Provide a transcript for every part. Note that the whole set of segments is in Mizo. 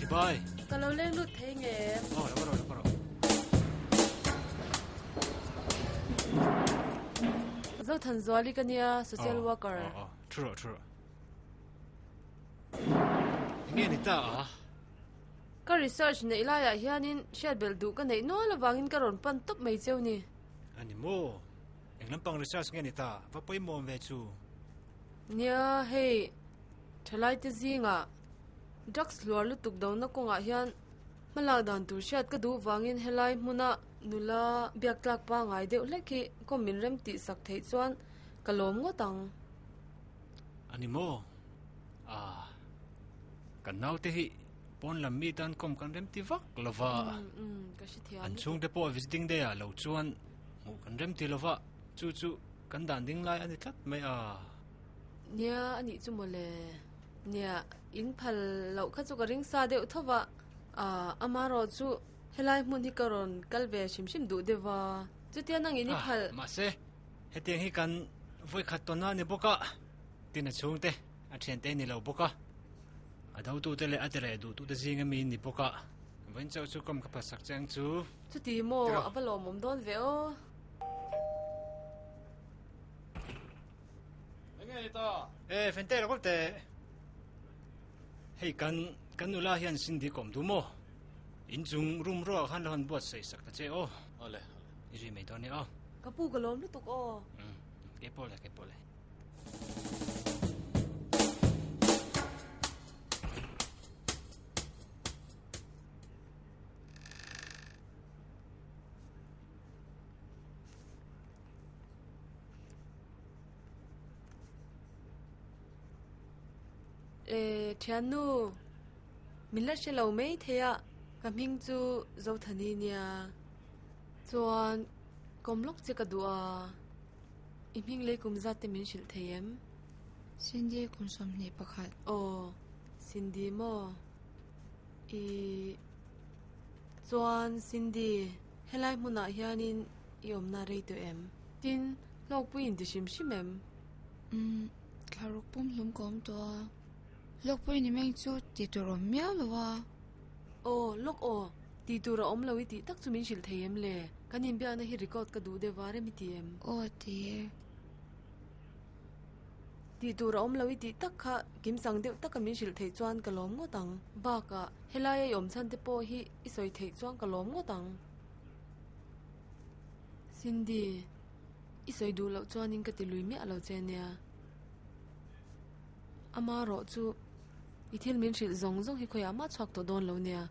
Chibai. Ka lo leng lut thei nge em? Aw, lo rawh, lo rawh. Zothanzuali ka nia, social worker. Aw, aw, thu rawh, thu rawh. Enge ni ta a? Ka research neih laiah hianin hriat belh duh ka neih nual avangin ka rawn pan tawp mai cheu ni. A ni maw? Eng lampang research nge ni ta? Va pawimawm ve chu. Nia, hei thalaite zingah drugs hluar lutuk dona kawngah hian hmalak dan tur hriat ka duh vangin helai hmuna nula biak tlak pangai deuh hlek hi kawm min rem tih sak theih chuan ka lawm ngawt ang. A ni maw? Ah, kan naute hi pawn lam mi tan kawm kan rem ti vak lo va. An chhungte pawh visiting day ah lo chuan hmuh kan rem ti lo va, chu chu kan dan ding lai a ni tlat mai a. Nia, a nih chu mawle. Nia, in phal loh kha chu ka ring sa deuh tho va. Ah, amarawh chu helai hmun hi ka rawn kal ve hrim hrim duh deuh va. Chutia nangin i phal. Ah, mahse, hetiang hi kan vawikhat tawn a ni bawk a, tin a chhungte a thiante ni lo bawk a, a dotute leh a tireh duhtute zinga mi ni bawk a, vawiin chauh chu kawm ka phasak che ang chu. Chuti maw, a va lawmawm dawn ve aw. Enge ni ta? E, Fente lo kal teh. Hei kan kan nula hian Cindy kawm duh maw? Inchung room ruah khan lo han buatsaih sak ta che aw. Awle, awle. I zui mai dawn nia aw. Ka pu ka lawm lutuk aw. Umm, kei pawh le, kei pawh le. E, thiannu, min la hre lo mai thei a, ka hming chu Zothani nia. Chuan, kawm lawk che ka duh a, i hming lei kum zat te min hrilh thei em? Cindy kum 21. Aw, Cindy maw? I, chuan Cindy, helai hmunah hianin i awmna rei tawh em? Tin, hlawkpui in ti hrim hrim em? Umm, thlaruk pum hlum ka awm tawh a, hlawkpui ni meng chu ti tur awm miau lo a. Aw, lawk aw, ti tur a awm lo i tih tak chu min hrilh thei em le? Kan inbiakna hi record ka duh deuh va rem i ti em? Aw, ti e. Ti tur a awm lo i tih tak kha kim chang deuh taka min hrilh theih chuan ka lawm ngawt ang. Bakah, helaia i awm chhan te pawh hi i sawi theih chuan ka lawm ngawt ang. Cindy, i sawi duh loh chuanin ka ti lui miah lo che nia. Ama rawh chu i thil min hrilh zawng zawng hi khawiah mah chhuak tawh dawn lo nia.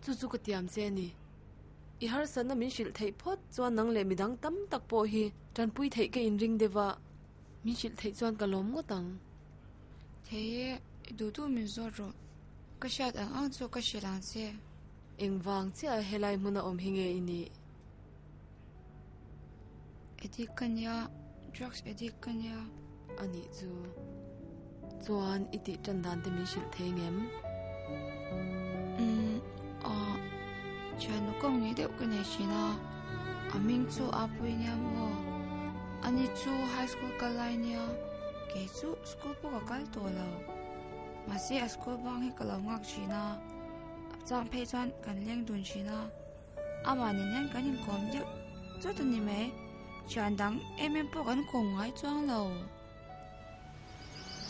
Chu chu ka tiam che a ni. I harsatna min hrilh theih phawt chuan nang leh midang tam tak pawh hi tanpui theih ka inring deuh a, min hrilh theih chuan ka lawm ngawt ang. Thei e, i duh duh min zawt rawh. Ka hriat ang ang chu ka hrilh ang che. Engvang chiah helai hmuna awm hi nge i nih? Addict ka nia, drugs addict ka nia. A nih chu. Chuan i tih tan dan te min hrilh thei ngem? Umm, ah, thiannu kawng nei deuh ka nei thin a, a hming chu Apui nia maw? Ani chu high school kal lai nia, kei chu school pawh ka kal tawh lo. Mahse a school bang hi ka lo nghak thin a. Chang phei chuan kan leng dun thin a, amah nen hian kan inkawm deuh chawt a ni mai. Thian dang em em pawh kan kawm ngai chuang lo.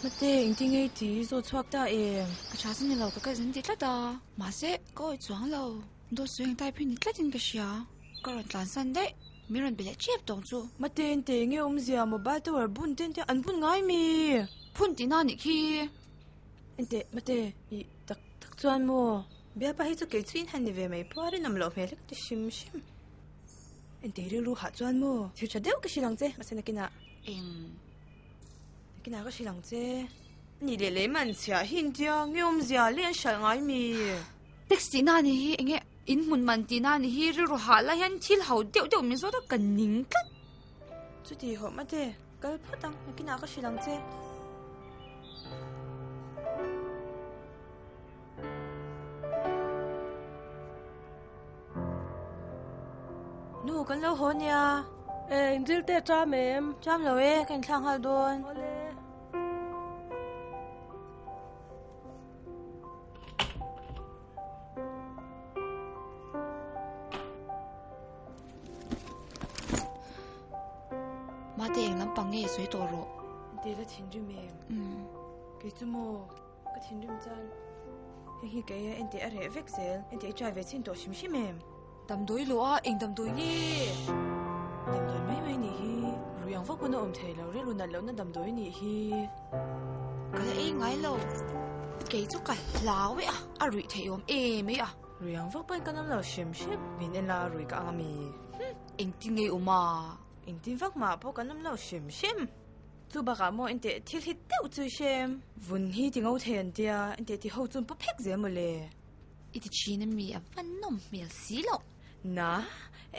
Mate, engtin nge i ti? I zawt chhuak ta em? Ka tha chu ni lo, ka kal zin ti tlat a. Mahse, ka awih chuang lo. Dawt sawi ang type hi ni tlatin ka hria. Ka rawn tlansan daih. Min rawn be leh tep tawng chu. Mate, ente nge awmzia mobile tower bun te ente an bun ngai mi? Phun tihna a nih khi. Ente, mate, i tak tak chuan maw? Bialpa hi chu kei chu in han ni ve mai pawh a rinawm loh hmel hlek ti hrim hrim. Ente rilru hah chuan maw? Thil tha deuh ka hrilh ang che, mahse nakinah. Eng. Nakinah ka hrilh ang che. Ni leh leh man chhiah hi intia nge awmzia leh an hralh ngai mi? Tax tihna a ni hi, enge in hmun man tihna a ni hi, rilru hah lai hian thil ho deuh deuh min zawt a ka ning tlat. Chuti hawh mate, kal phawt ang, nakinah ka hrilh ang che. Nu, kan lo haw nia. E, inril te ṭam em? Ṭam lo e, ka inthlak nghal dawn. Awle. nge sawi tawh rawh. Te la thinrim em? Umm. Kei chu maw ka thinrim chuan hei hi kei a ente a reh vek zel ente i try ve chhin tawh hrim hrim em? Damdawi lo a eng damdawi nge? Damdawi mai mai nih hi rui ang vak pawn a awm thei lo rilru nat lohna damdawi nih hi. Ka la ei ngai lo kei chu ka hlau e a a ruih theih awm em mai a. Rui ang vak pawn kan awm lo hrim hrim min en la rui ka ang a mi. Hum engtin nge awm a? Engtin vak mah pawh kan awm lo hrim hrim. Chu bakah maw enteh thil hi deuh chu i hrem. Vun hi ti ngo thei an tia enteh ti ho chuan paw phek zel maw le. I ti thin a mi a va nawm hmel si loh. Na,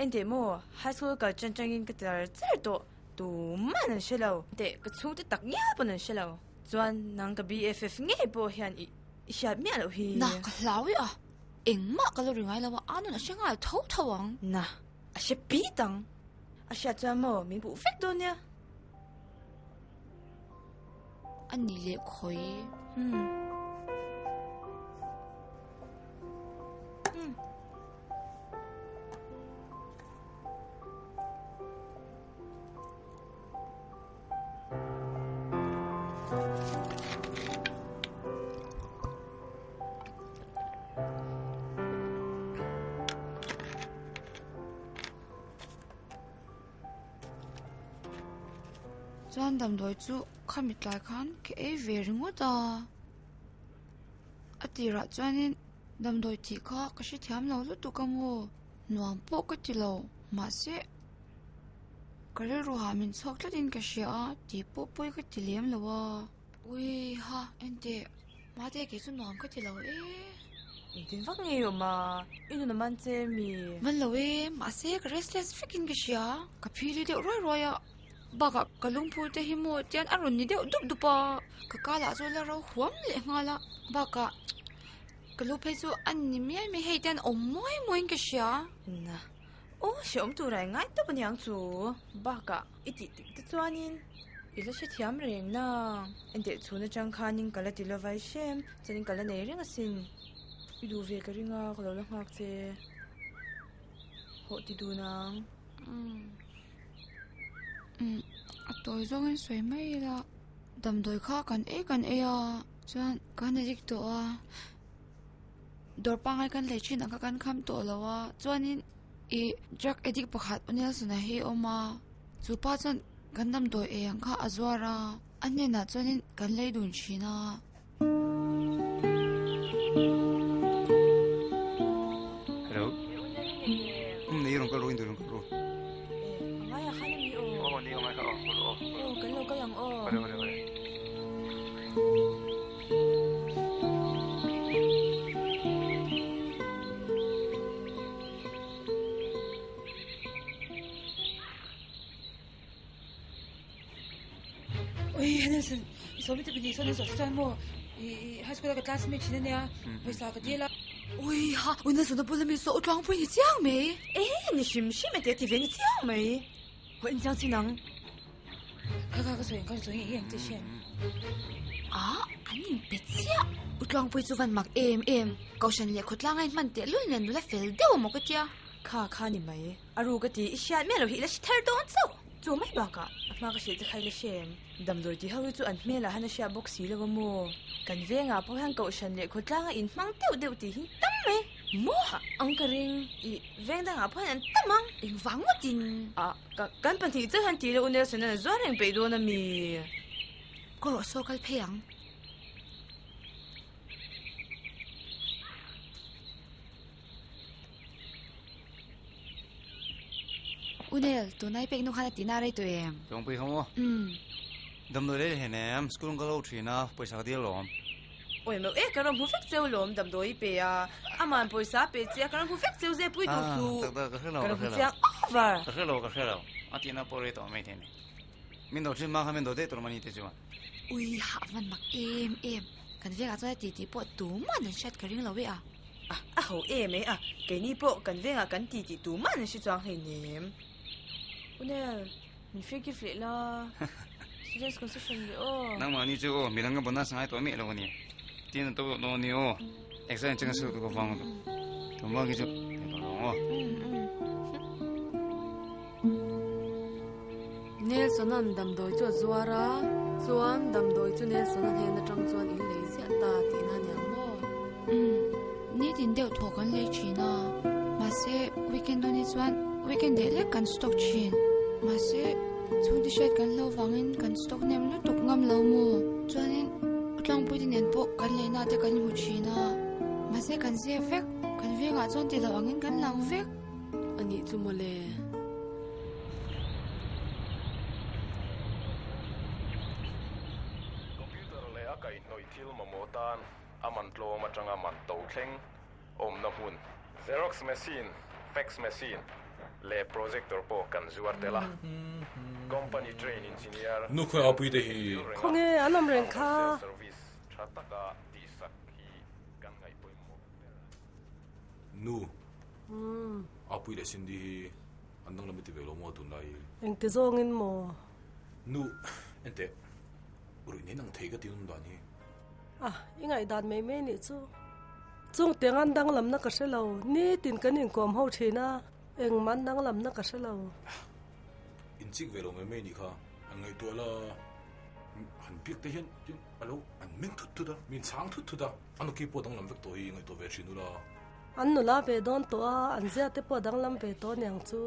enteh maw high school kal chan changin ka char char tawh tuman an hre lo. Enteh ka chhungte tak ngial pawn an hre lo. Chuan nang ka BFF ngei pawh hian i i hriat miah loh hi. Na, ka hlau e a. Engmah ka lo ri ngai lo a, a nun a hre nghal tho tho ang. Na, a hre pit ang. A hriat chuan maw min buh vek dawn nia. A ni leh khawi. Hmm. Chuan damdawi chu khami tlai khan ka ei ve ringawt a, a tirah chuanin damdawi tih kha ka hrethiam lo lutuk a maw nuam pawh ka ti lo mahse ka rilru hah min chhuak tlatin ka hria a tih pawh pawi ka ti lem lo a. Ui ha enteh mate kei chu nuam ka ti lo e. Engtin vak nge i awm a, i nun a man che mi? Man lo e, mahse ka restless vekin ka hria, ka phili deuh ruai ruai a, bakah ka lungphur te hi maw tian a rawn ni deuh dup dup a, ka kal ah chuan la ro huam leh nghal a, bakah ka lu phei chu a ni miai mai hei tian awm muai muaiin ka hria. Na, aw hrehawm tura i ngai tawp aniang chu, bakah i tih tik te chuanin i la hrethiam reng na, enteh chhun atang khanin ka la ti lova i hrem, chuanin ka la nei reng asin. I duh ve ka ring a, ka lo la nghak che. Hawh ti dun ang. Umm, a tawi zawngin sawi mai ila, damdawi kha kan ei kan ei a, chuan kan addict tawh a, dawr pangngai kan lei thin ang kha kan kham tawh lo a, chuanin ih drug addict pakhat U Nelson-a hi a awm a, chu pa chuan kan damdawi ei ang kha a zuar a, a hnenah chuanin kan lei dun thin a. Hello. Nei rong kal ro indu rong kal ro. Angai a khan ami aw. Aw nei angai kha aw kal ro aw. Aw kan lo kal ang aw. Vale vale vale. Oi Henderson i sawmi te pahnih sawn an zawh chuan maw i high school a ka classmate thin ania pawisa ka dil a. Oi ha ui Nelson a bula mi saw u tlangpui ni chiang mai. E ni hrim hrim e te ti ve ni chiang mai. Haw in chiang chin ang. Kha kha ka sawi ang ka sawi ang eng che hriat. A an in pe chiah. U tlangpui chu van mak em em. Kohhran leh khawtlang a in hman teh lul nen nula fel deuh amaw ka tia. Kha kha ni mai. A ru ka ti, i hriat miah lo hi i la hre thar dawn chauh. Chu mai bakah a hma ka hrilh che kha i la hre em? Damdawi ti ho hi chu an hmelah han a hriat bawk si lo a maw? Kan vengah pawh hian kohhran leh khawtlanga inhmang deuh deuh tih hi tam mai. Maw? Ang ka ring, i veng dangah pawh hian an tam ang. Engvang ngawtin? A, ka, kan pahnih chauh hian ti lo u Nelson an zuar reng peih dawn a mi? Ka rawh saw kal phei ang. Unel, tunai pek nu khan a tina rei tawh em? Tlawngpui kha maw? Umm. Damdawi lei hlen em? School ka lo thin a, pawisa ka dil alawm. Awi meuh e, ka rawn hmu vek cheu alawm damdawi pe a. Aman pawisa pe che a, ka rawn hmu vek cheu zeh pui duh suh. Tak tak, ka hre lo, ka ka rawn hre hmu lo. chiang over. Ka hre lo, ka hre lo. A tina pawh rei tawh mai thei ni. Min do thin hma kha min do daih tur mah ni te chuan. Ui hah van mak em em. Kan vengah chuan a titi pawh tuman an hriat ka ring lo e a. A, a ho em e a. Keini pawh kan vengah kan titi tuman an hre chuang hleinem. Unel, min free gift leh la. Students concession leh aw. Nangmahni chu aw, midang ka bonus ngai tawh miah lo a ni. Tin a to tawh dawn a ni aw. Exam changa siu tu ka vang a tum vang hi chu thei tawh lo ang aw. Nelson-a'n damdawi chu a zuar a, chuan damdawi chu Nelson-a hnen atang chuan in lei ziah ta tihna a ni ang maw? Umm, nitin deuh thaw kan lei thin a, mahse weekend dawn hi chuan weekend leh lek kan stock thin. Mahse chhungte hriat kan hlo vangin kan stock hnem lutuk ngam lo maw? Chuanin Tlangpuite nen pawh kan leina te kan hmu thin a, mahse kan zep vek, kan vengah chuan ti lo angin kan lang vek. A nih chu mawle. Computer leh a kaihhnawih thil mamawh tan a man tlawm atanga man to thleng awmna hmun, Xerox machine, fax machine leh projector pawh kan zuar tel a. Company train engineer Nu khawi a puite hi. Khawnge an awm reng kha. Service tha taka tihsak hi kan ngaih pawimawh ber a ni. Nu, a pui leh Cindy hi an danglam i ti ve lo maw tunlai hi? Engti zawngin maw? Nu, enteh, ruih nen ang thei ka ti awm dan hi. A, i ngaihdan mai mai nih chu. Chung tiang an danglamna ka hre lo, nitin kan inkawm ho thin a, engmah an danglamna ka hre lo. Inchik ve lo mai mai nih kha, an ngaihtuah la, han biak te hian tin a lo an meng thut thut a, min chhang thut thut a, a nuki pawh danglam vek tawh hi ngaihtuah ve thin ula. An nula ve dawn tawh a, an zia te pawh danglam ve tawh aniang chu.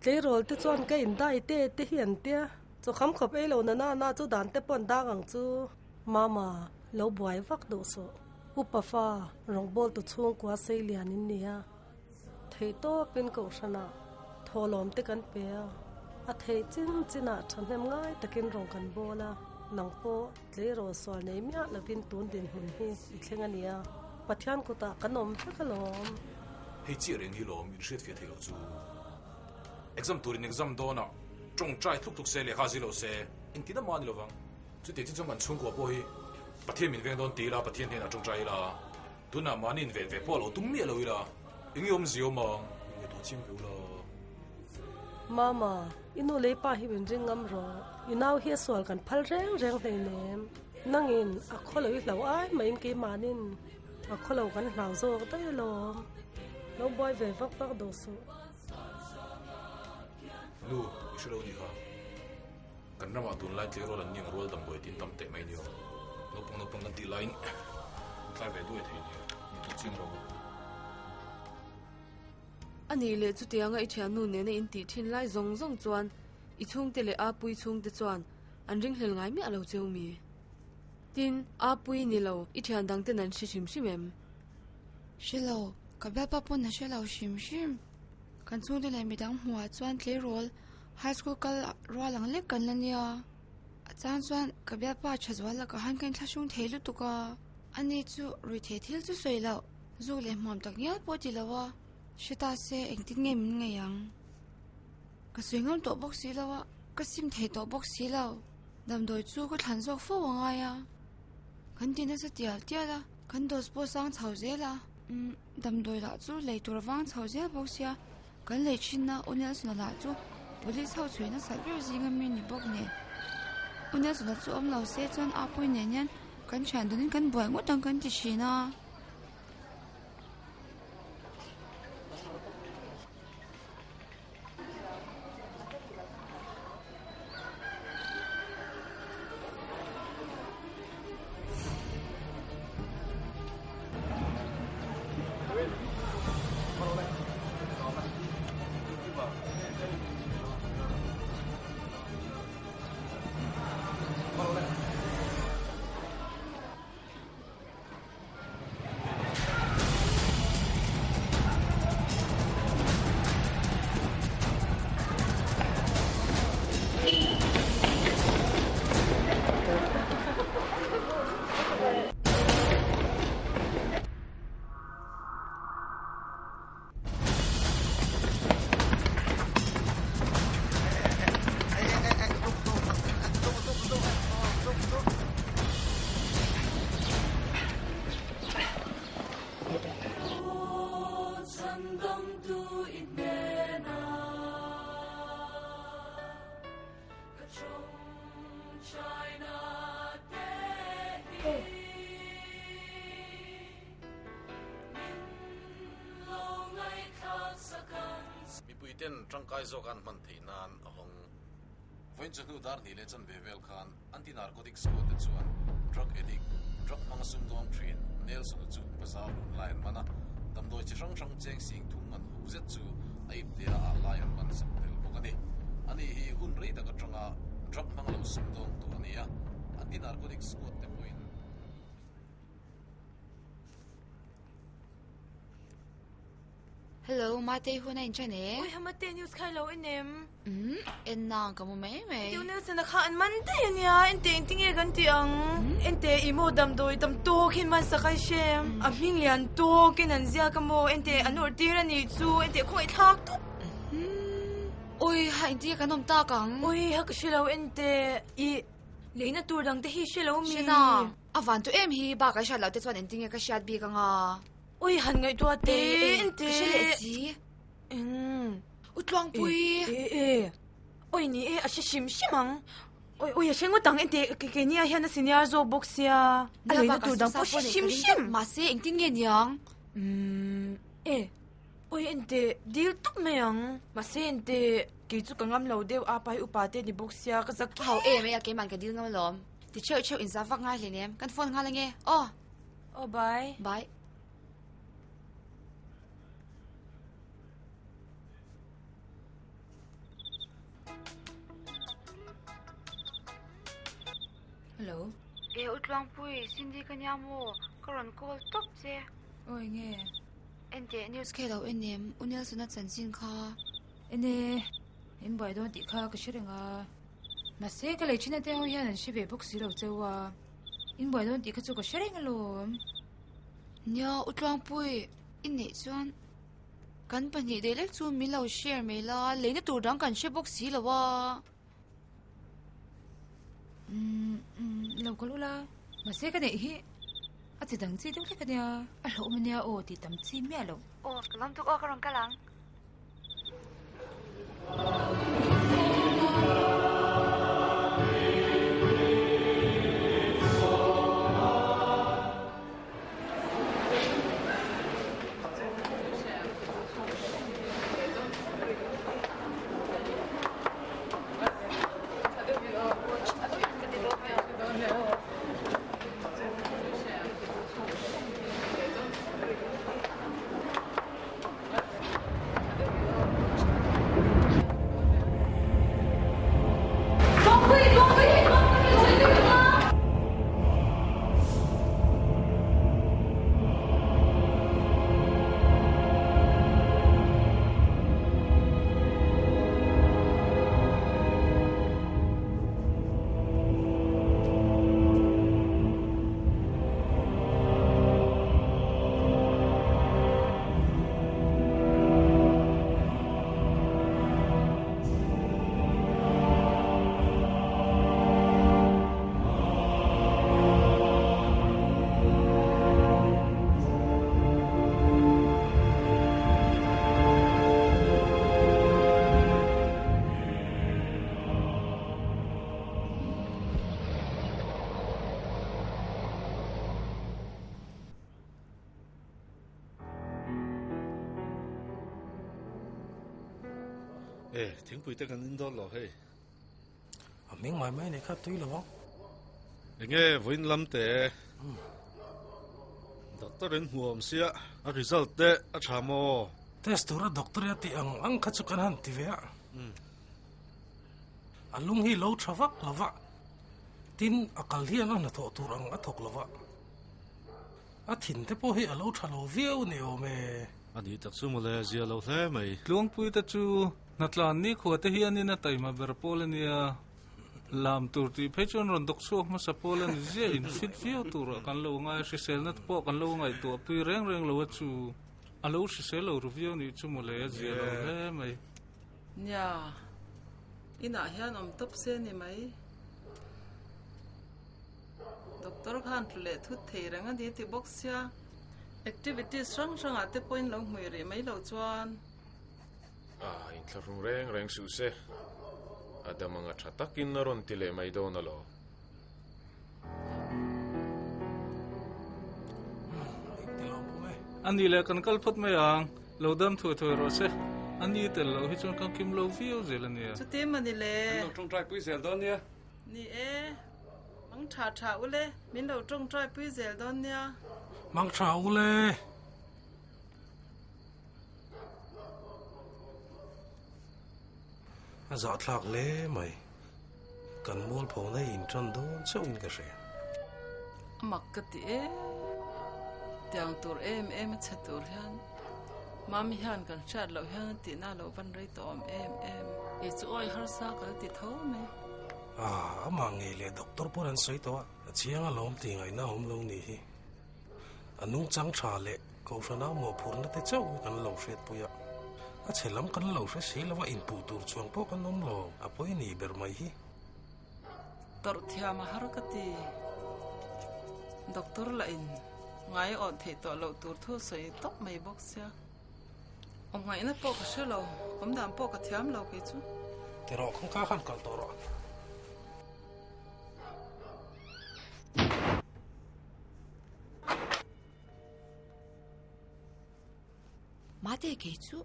Tleirawl te chuan ka indai te te hi an tia, chaw kham khawp ei lo na na na chu dan te pawh an dang ang chu. Mama, lo buai vak duh suh. Upa fa, rawngbawltu chhungkua sei lian in nia. Theih tawpin kohhranah thawhlawm te kan pe a, a theih chin chinah thahnem ngai takin rawn kan bawl a, nang pawh tleirawl sual nei miah lovin tun dinhmun hi i thleng a nia, Pathian kutah kan awm vek alawm. Hei chiah reng hi lawm in hriatfiah theih loh chu. Exam turin exam dawnah tawngtai tluk tluk se lehkha zir lo se engtin amah a ni lovang. Chutiang chin chuan kan chhungkua pawh hi Pathian min veng dawn ti ila Pathian hnenah tawngtai ila. Tunah mahni in ven ve pawh a lo tum miah lo ila, eng i awmzia awm ang, in ngaihtuah chiang ve ula. Mama, i nu lei pa hi min ring ngam rawh, i nau hi a sual kan phal reng reng hleinem, nangin a khaw lo i hlau ai maiin keimahnin a khaw lo kan hlau zawk daih alawm, lo buai ve vak vak duh suh. Nu, i hre lo nih kha. Kan ramah tunlai tleirawl an niang rual damdawi tin tam teh mai nia. Naupang naupang kan tih laiin an tlai ve duai thei nia. Ni tawh chiang lo. A nih leh chutianga i thiannu nena in tih thin lai zawng zawng chuan i chhungte leh Apui chhungte chuan an ringhlel ngai miah lo cheu mi? Tin, Apui ni lo, i thian dangten an hre hrim hrim em? Hre lo, ka bialpa pawn a hre lo hrim hrim. Kan chhungte leh midang hmuhah chuan tleirawl High school kal rual ang lek kan la nia. A chang chuan ka bialpa tha zual lakah han ka inthlahrung thei lutuk a. Ani chu ruithei thil chu sawi loh, zuk leh hmuam tak ngial pawh ti lo a, hre ta se engtin nge min ngaih ang? Ka sawi ngam tawh bawk si lo a, ka sim thei tawh bawk si lo. Damdawi chu ka thlan zawk fo a ngai a. Kan ti nasa tial tial a, kan dose pawh sang chho zel a. Umm, damdawi lah chu lei tur vang chho zel bawk sia. Kan lei thinna U Nelsona lah chu Police ho chhui nasat ber zinga mi ni bawk nen. U Nelsona chu awm lo se chuan Apuii nen hian kan thian dunin kan buai ngawt ang kan ti thin a. Mipui ten tangkai zawk an hman theih nan a hawng. Vawiin chawhnu dar hnih leh chanve vel khan Anti-Narcotic Squad te chuan drug addict, drug hmanga sumdawng thin Nelson-a chu bazar lun lai an man a, damdawi chi hrang hrang cheng sing thum man huh zet chu a iptea ah lai an man sak tel bawk a ni. Ani hi hun rei tak atanga drug hmang lo sumdawng tawh a ni a, Anti-Narcotic Squad te pawhin. Hello, Matei hun a inṭhen e. Ui, Mate news kha i lo en em? Umm, en nang ka mu mai mai. Tiu Nelson-a kha an man daih a nia, ente engtinge kan ti ang? Ente i maw damdawi tam tawkin man sak a i hre em? A hming lian tawkin an ziak a maw? Ente an awrh tir a nih chu, ente khawngaih thlak tawp. Ui, ha engtinge kan awm tak ang? Ui, ha ka hre lo ente i leina tur dang te hi hre lo mi? Hre nang, a van tu em hi bak a hriat loh te chuan engtinge ka hriat bik anga? Ui han ngaihtuah te en te. Ka hre leh si. Eng. U Tluangpui. E e. Ui ni e a hre hrim hrim ang. Ui ui a hre ngawt ang ente ke ke nia hian a senior zawk bawk sia. A leina tur dang pawh hre hrim hrim. Mahse engtin nge niang? Umm e. Ui ente dil tawp mai ang. Mahse ente kei chu ka ngam lo deuh a pai upa te ni bawk sia ka zak. Hau em e a keiman ka dil ngam alawm. Ti cheuh cheuh inzah vak ngai hleinem. Kan phone nghal ange. Aw. Aw bye. Bye. Hello. E u Tluangpui, Cindy ka nia maw? Ka rawn call tawp che. Awi nge? Enteh news kha i lo en em? U Nelson-a chanchin kha. En e, in buai dawn tih kha ka hre reng a. Mahse ka lei thin ate ho hian an hre ve bawk si lo cheu a. In buai dawn tih kha chu ka hre reng alawm. Nia, U Tluangpui, i neih chuan kan pahnih daih lek chu min lo share mai la, leina tur dang kan hre bawk si lo a. Umm, lo kal ula, mahse ka neih hi a chi dang chi deuh hlek ania, a hlauhawm ania aw tih tam chi miah loh. Aw, ka lam tuk aw ka rawn kal ang. E, thingpui te kan in dawn lo hei. A hming mai mai nei kha tui lo ang. Enge vawiin lam te. Doctor in hmu awm sia, a result te a tha maw? Test tura doctor ia tih ang ang kha chu kan han ti ve a. A lung hi lo tha vak lo va, tin a kal hian a hnathawh tur ang a thawk lo va. A thin te pawh hi a lo tha lo viau ni awm e. A nih tak chu mawle, zia lo hle mai. Tluangpui te chu hnatlan nikhua te hianin a taima ber pawl a nia. Lam tur tih phei chuan rawn dawk chhuak hmasa pawl a ni ziah in fit viau turah kan lo ngai a, hriselna te pawh kan lo ngaihtuah pui reng reng lo a chu. A lo hrisel lo ru viau nih chu mawle, a zia lo hle mai. Nia, inah hian awm tawp se ni mai. Doctor khan tlu leh thut thei reng a ni ti bawk sia, activities hrang hrangah te pawhin lo hmui rih mai lo chuan. A inthlahrung reng reng suh se, a dam anga tha takin a rawn ti leh mai dawn alaw. A nih leh kan kal phawt mai ang, lo dam thuai thuai rawh se. Ani tel lo hi chuan kan kim lo viau zel a nia. Chuti maw ni le? Min lo tawngtai pui zel dawn nia. Ni e, mang tha tha u le, min lo tawngtai pui zel dawn nia. Mang tha u le. A zahthlak hle mai. Kan mualphona hi intan dawn chauhin ka hria. A mak ka ti e. Tiang tur em em a chhe tur hian Mami hian kan hriat loh hian a tihna lo van rei tawh awm em em. Kei chu awi harsa ka la ti tho mai. Ah, amah ngei leh doctor pawn an sawi tawh a, a chiang alawm tih ngaihna a awm lo nih hi. A nungchang tha leh Kohhrana mawhphurhna te chauh hi kan lo hriatpui a, a chhe lam kan lo hre si lo a, inpuh tur chuang pawh kan awm lo, a pawi ni ber mai hi. Tawrh thiam a har ka ti. Doctor lah in ngai awh theih tawh loh tur thu sawi tawp mai bawk sia. Awm ngaihna pawh ka hre lo, awm dan pawh ka thiam lo kei chu. Ti rawh, kawngka khan kal tawh rawh. Mate kei chu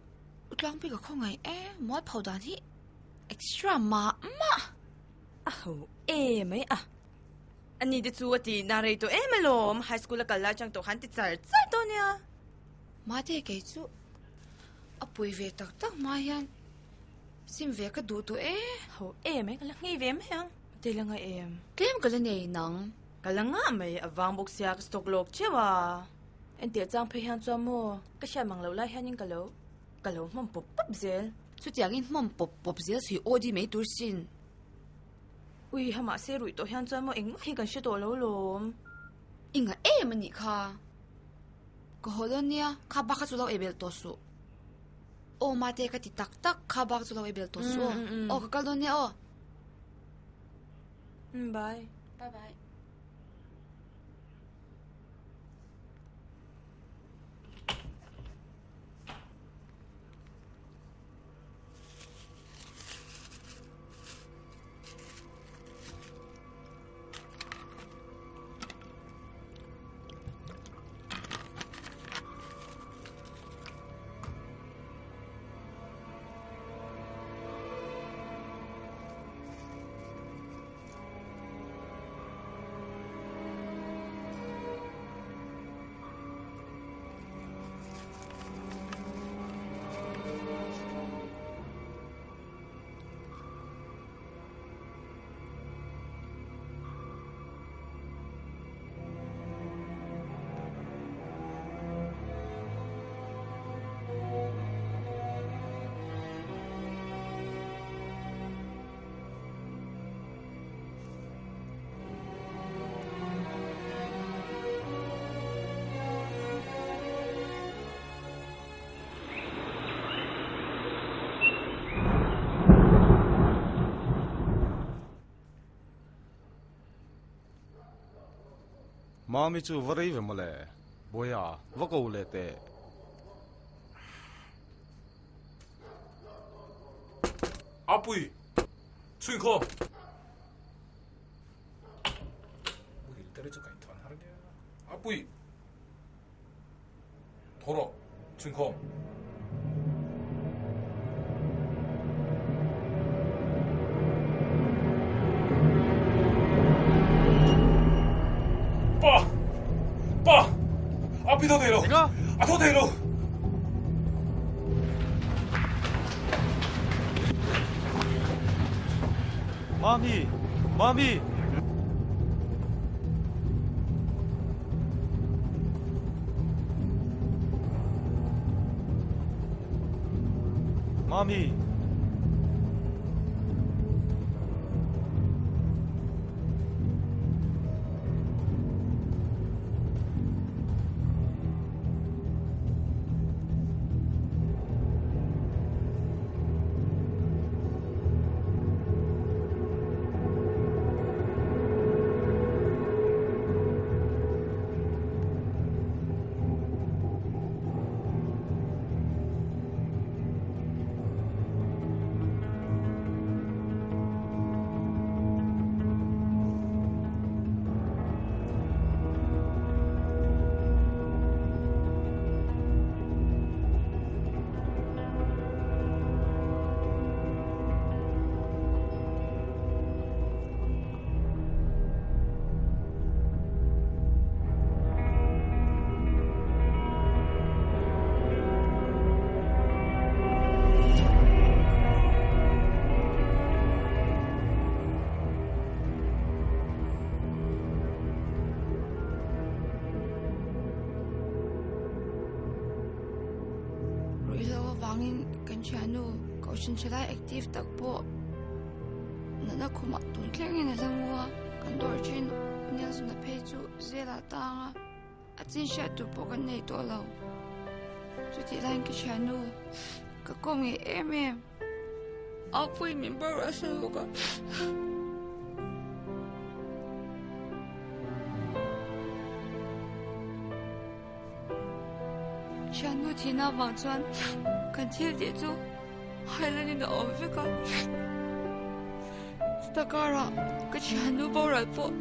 u tlangpui ka khawngaih e, mualpho dan hi extra mah mah. A ho e mai a. Ani te chu a ti na rei tawh em alawm, high school a kal lai chang tawh khan ti char char tawh nia. Mate kei chu a pui ve tak tak hma hian sim ve ka duh tawh e. Ho e mai ka la nghei ve mai ang, te la ngai em. Tlem ka la nei nang. Ka la ngah mai, a vang bawk sia ka stock lawk cheu a. Entir chang phei hian chuan maw ka hriat mang loh lai hianin ka lo ka lo hmawm pawp pawp zel. Chutiangin hmawm pawp pawp zel sui aw di mai tur sin. Ui ha mahse ruih tawh hian chuan maw engmah hi kan hre tawh lo lawm. I ngah em a nih kha. Ka haw dawn nia, kha bak kha chu lo ei belh tawh suh. Aw mate ka ti tak tak, kha bak chu lo ei belh tawh suh aw. Aw ka kal dawn nia aw. Bye. Bye bye. Mami chu va rei ve mawle, Bawiha va ko leh teh. Apui! Chhuikhawm! Muhil te chu kaih thuan har nia. Apui! Thaw rawh, chhuikhawm! Pa! Pa! Apui tho thei lo! A tho thei lo! Mami! Mami! Mami! Wangin kan thianu kohhran thalai active tak pawh natna khumah tun thlengin a la mu a, kan dawr thin Nelson-a phei chu zela tang a, a chin hriat tur pawh kan nei tawh lo. Chutih laiin ka thianu ka kawm ngei em em. A pui min bawrh a sa lawk a. Thiannu thihna avang chuan kan thil tih chu hailanin a awm vek a. Chuta karah ka thiannu boral pawh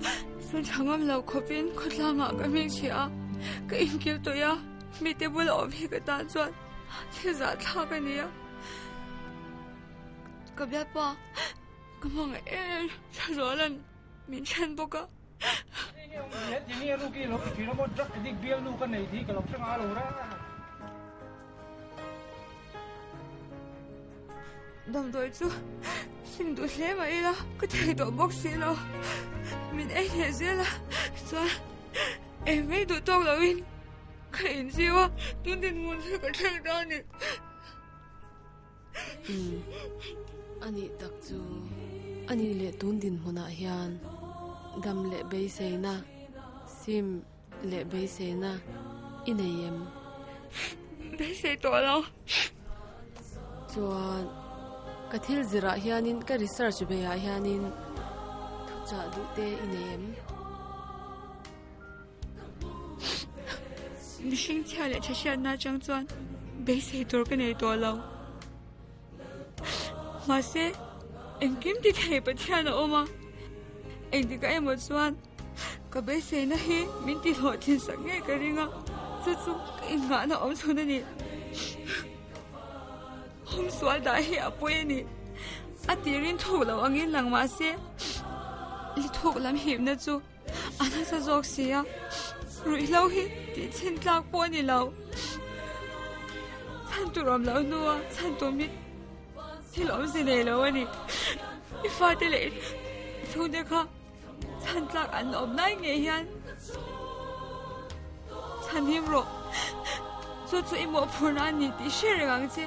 sawn tha ngam lo khawpin khawtlangah ka hming chhia a, ka inkil tawih a, mite bula awm hi ka tan chuan thil zahthlak a ni a. Ka bialpa ka hmangaih em em Thlazuala'n min then bawk a. Damdawi chu sim duh hle mah ila ka thei tawh bawk si lo. Min ei leh zel a chuan ei mai duh tawk loin ka inziu a tun dinhmun hi ka thleng ta a ni. Umm, anih tak chu anih leh tun dinhmunah hian dam leh beiseina, sim leh beiseina i nei em? Beisei tawh lo. Chuan ka thil zirah hianin ka research beiah hianin thuchah duh te i nei em? Mihring chhia leh tha hriatna atang chuan beisei tur ka nei tawh lo. Mahse, engkim ti thei Pathian a awm a, engtikah emaw chuan ka beiseina hi min ti hlawhtlin sak ngei ka ring a, chu chu ka innghahna awm chhun a ni. Humsual dah hi a pawi a ni. A tirin thuk lo angin lang mahse, li thuk lam hipna chu A nasa zawk si a, ruihhlo hi tih chhin tlak pawh a ni lo. Chhan tur awm loh hnua chhan tum hi thil awmze nei lo a ni. I fate leh i chhungte kha chhan tlak an awm lai ngei hian chhan him rawh. Chu chu i mawhphurhna a ni tih hre reng ang che.